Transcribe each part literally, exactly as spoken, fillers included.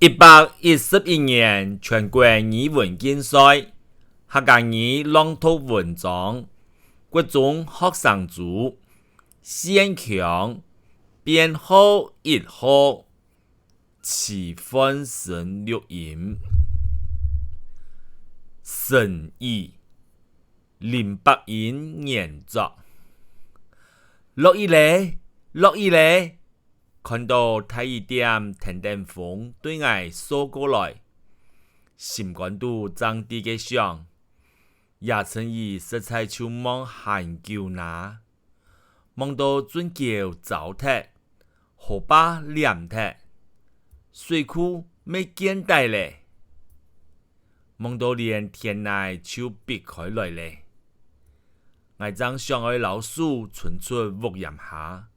一百一十一年全國語文競賽，客家語朗讀文章，國中學生組，四縣腔，編號一號，徐煥昇錄音。成語，林伯英原作。落雨咧，落雨咧！ 看到大雨點跈等風對𠊎掃過來，心肝肚正在該想：這陣雨實在就望還久哪，望到圳溝燥忒，河壩淰忒，水庫乜見底咧。 望到連田泥就必開來咧。𠊎正想愛摎手伸出屋簷下，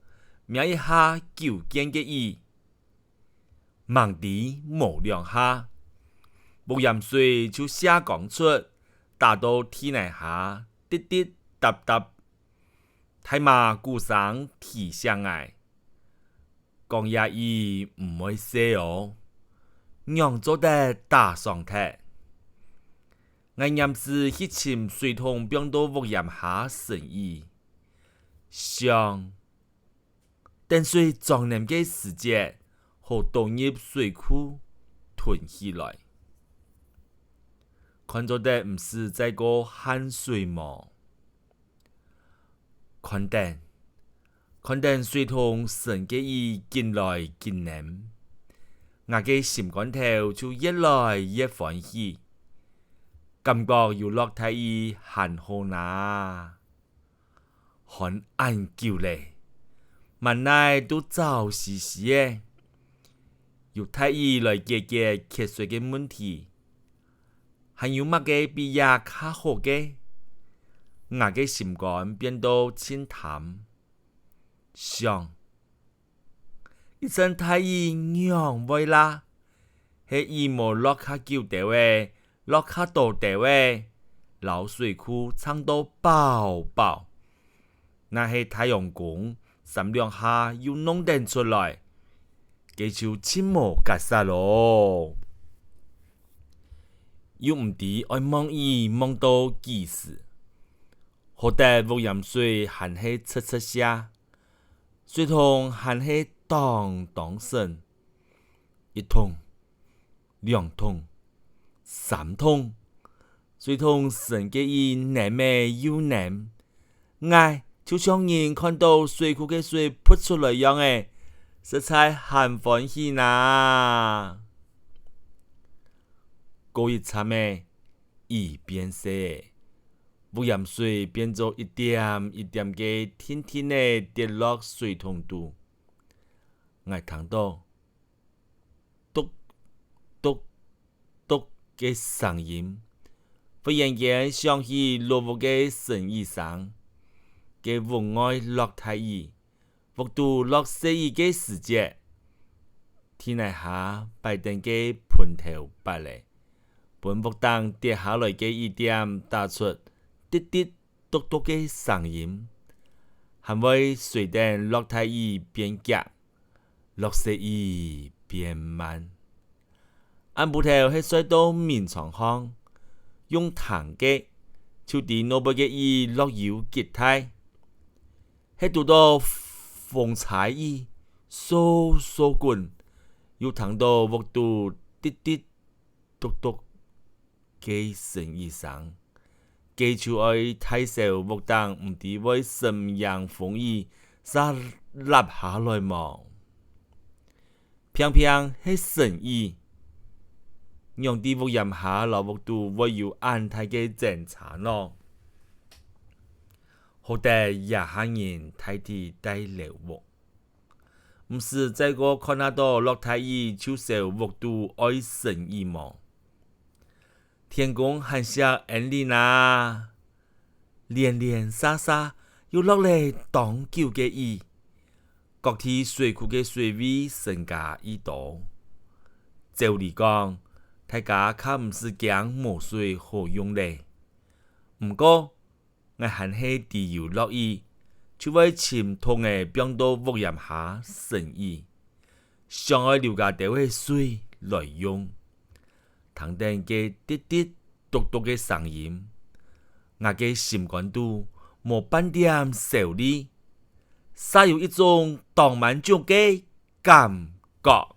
摸一下久見个雨。吂知無兩下，屋簷水就瀉光出，打到地泥下，滴滴答答。大嫲鼓聲提醒𠊎， 講這雨毋會細哦，仰做得打爽忒？𠊎黏時去尋水桶放到屋簷下承雨，想等水漲淰个時節，好倒入水庫囤起來。看做得毋使再過限水無？ 看等，看等水桶承个雨緊來緊淰，𠊎个心肝頭就越來越歡喜，感覺有落大雨還好哪。寒恁久咧，滿哪都燥濕濕个，有大雨來解決缺水个問題， 還有麼个比這較好个？𠊎个心肝變到盡貪，想：一陣大雨仰會啦？係雨無落較久兜仔，落較多兜仔，摎水庫撐到飽飽。 若係太陽公三兩下又弄等出來，該就盡無結煞囉。又毋知愛望雨望到幾時，好得屋簷水還係直直瀉，水桶還係當當承。 一桶、兩桶、三桶，水桶承个雨淰仔又淰，𠊎就像人看到水庫个水噗出來樣仔，實在還歡喜哪。過一站仔，雨變細，屋簷水變做一點一點个定定仔跌落水桶肚。𠊎聽到 篤、篤、篤个聲音，忽然間響起老屋个承雨聲。該屋外落大雨，屋肚落細雨个時節，地泥下擺等个盆頭缽仔，分屋頂跌下來个雨點打出滴滴 篤篤个聲音，還會隨等落大雨變遽，落細雨變慢。暗晡頭係睡到眠床項，用聽个，就知外背个雨落有幾大。係堵到風搓雨，嗖嗖滾，又聽到屋肚滴滴 篤篤个承雨聲，該就愛大小屋頂毋知會承毋贏風雨煞落下來無？平平係承雨，仰知屋簷下摎屋肚會有恁大个爭差呢？好得這下人大體戴樓屋， 毋使再過看啊到落大雨就愁屋肚愛承雨無。天公還惜恩俚啊！連連續續又落了當久个雨，各地水庫个水位增加已多。照理講，大家較毋使驚無水好用了。毋過， 𠊎還係知有落雨，就會尋桶仔放到屋簷下承雨，想愛留加兜仔水來用。聽等該滴滴答答个聲音，𠊎个心肝肚無半點愁慮，煞有一種當滿足个感覺。